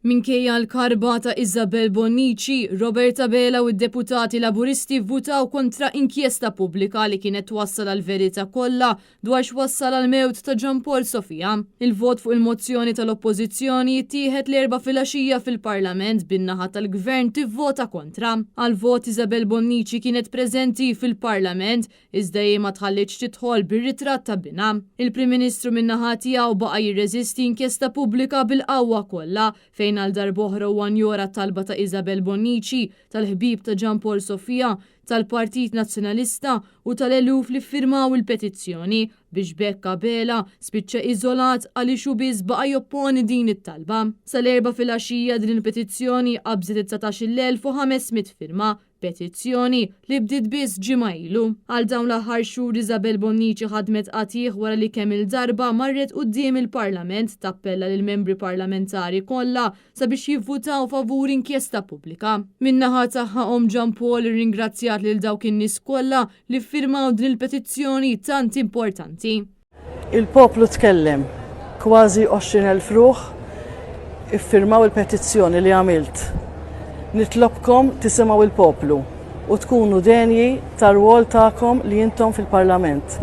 Minkejja l-karba ta' Isabel Bonnici, Robert Abela u d-deputati Laburisti vvutaw kontra inkjesta pubblika li kienet twassal għall-verità kollha dwar x'wassal għall-mewt ta' Jean Paul Sofia. Il-vot fuq il-mozzjoni tal-Oppożizzjoni jittieħed l-Erbgħa filgħaxija fil-Parlament bin-naħa tal-Gvern tivvota kontra. Għall-vot Isabel Bonnici kienet preżenti fil-Parlament Iżda hi ma tħallietx tidħol bir-ritratt ta' binha. Il-Prim Ministru min-naħa tiegħu baqa' jirreżisti inkjesta pubblika bil-qawwa kollha, fejn għal darb'oħra huwa njora t-talba ta' Isabel Bonnici, tal-ħbieb ta' Jean Paul Sofia, tal-Partit Nazzjonalista u tal-eluf li ffirmaw il-petizzjoni, biex b'hekk Abela spiċċa iżolat għaliex hu biss baqa' jopponi din it-talba. Sal-Erbgħa filgħaxija din il-petizzjoni qabżet it-19,500 firma, Petizzjoni li bdiet biss ġimgħa ilu. Għal dawn l-aħħar xhur Isabel Bonnici ħadmet qatigħ wara li kemm-il darba marret quddiem il-Parlament tappella lill-membri parlamentari kollha sabiex jivvutaw favur inkjesta pubblika. Min-naħa tagħha omm Jean Paul irringrazzjat lil dawk in-nies kollha li ffirmaw din il-petizzjoni tant importanti. Il-poplu tkellem. Kważi 20,000 ruħ iffirmaw il-petizzjoni li għamilt. Nitlobkom tisimgħu il-poplu u tkunu denji tar-rwol tagħkom li intom fil-Parlament.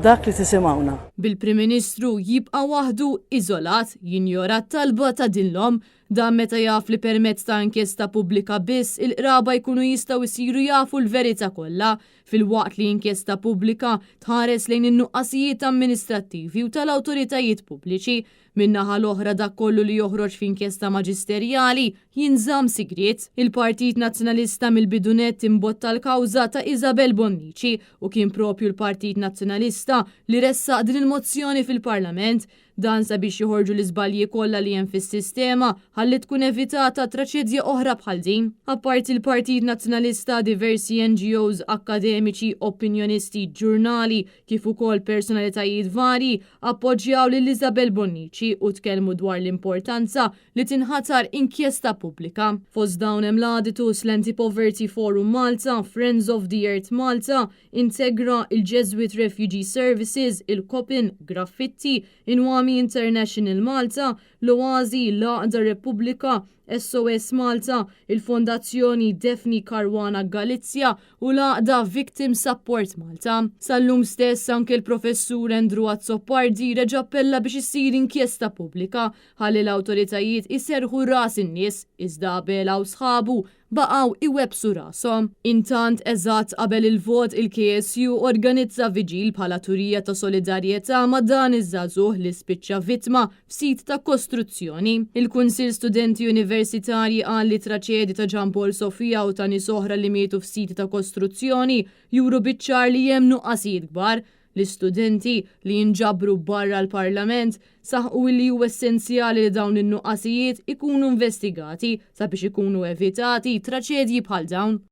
Dak li tisimgħuna. Bil-Prim Ministru jibqa' waħdu, iżolat, jinjora t-talba ta' din l-omm. Dan meta jaf li permezz ta' inkjesta pubblika biss il-qraba jkunu jistgħu jsiru jafu l-verità kollha filwaqt li inkjesta pubblika tħares lejn in-nuqqasijiet amministrattivi u tal-awtoritajiet pubbliċi. Min-naħa l-oħra dak kollu li joħroġ f'inkjesta maġisterjali jinżamm sigriet. Il-Partit Nazzjonalista mill-bidu nett imbotta l-kawża ta' Isabel Bonnici u kien propju l-Partit Nazzjonalista li ressaq din il-mozzjoni fil-Parlament Dan sabiex joħorġu l-iżbalji kollha li hemm fis-sistema ħalli tkun evitata traċedja oħra bħal din. Apparti l-Partit Nazzjonalista, diversi NGOs, akkademiċi, opinjonisti, ġurnali, kif ukoll personalitajiet varji appoġġjaw lil Isabel Bonnici u tkellmu dwar l-importanza li tinħatar inkjesta pubblika. Fost dawn hemm l-Aditus, l-Anti-Poverty Forum Malta, Friends of the Earth Malta, Integra, il-Jesuit Refugee Services, il-Copen, Graffitti, Inwami International Malta, l-Oasi, l-Għaqda Repubblika, SOS Malta, il-Fondazzjoni Daphne Caruana Galizia u l-Għaqda Victim Support Malta. Sal-lum stess anke l-Professur Andrew Azzopardi reġa' appella biex issir inkjesta pubblika ħalli l-awtoritajiet iserrħu ras in-nies, iżda Abela u sħabu baqgħu iwebbsu rashom. Intant, eżatt qabel il-vot, il-KSU organizza viġil bħala turija ta' solidarjetà ma' dan iż-żagħżugħ li spiċċa vittma f'sit ta' kostruzzjoni. Il-Kunsill Studenti Universitarji qal li t-traċedja ta' Jean Paul Sofia u ta' nies oħra li mietu f'siti ta' kostruzzjoni juru biċ-ċar li hemm nuqqasijiet kbar L-istudenti, li jinġabru barra l-Parlament, saħqu illi hu essenzjali li dawn in-nuqqasijiet ikunu investigati sabiex ikunu evitati traċedji bħal dawn.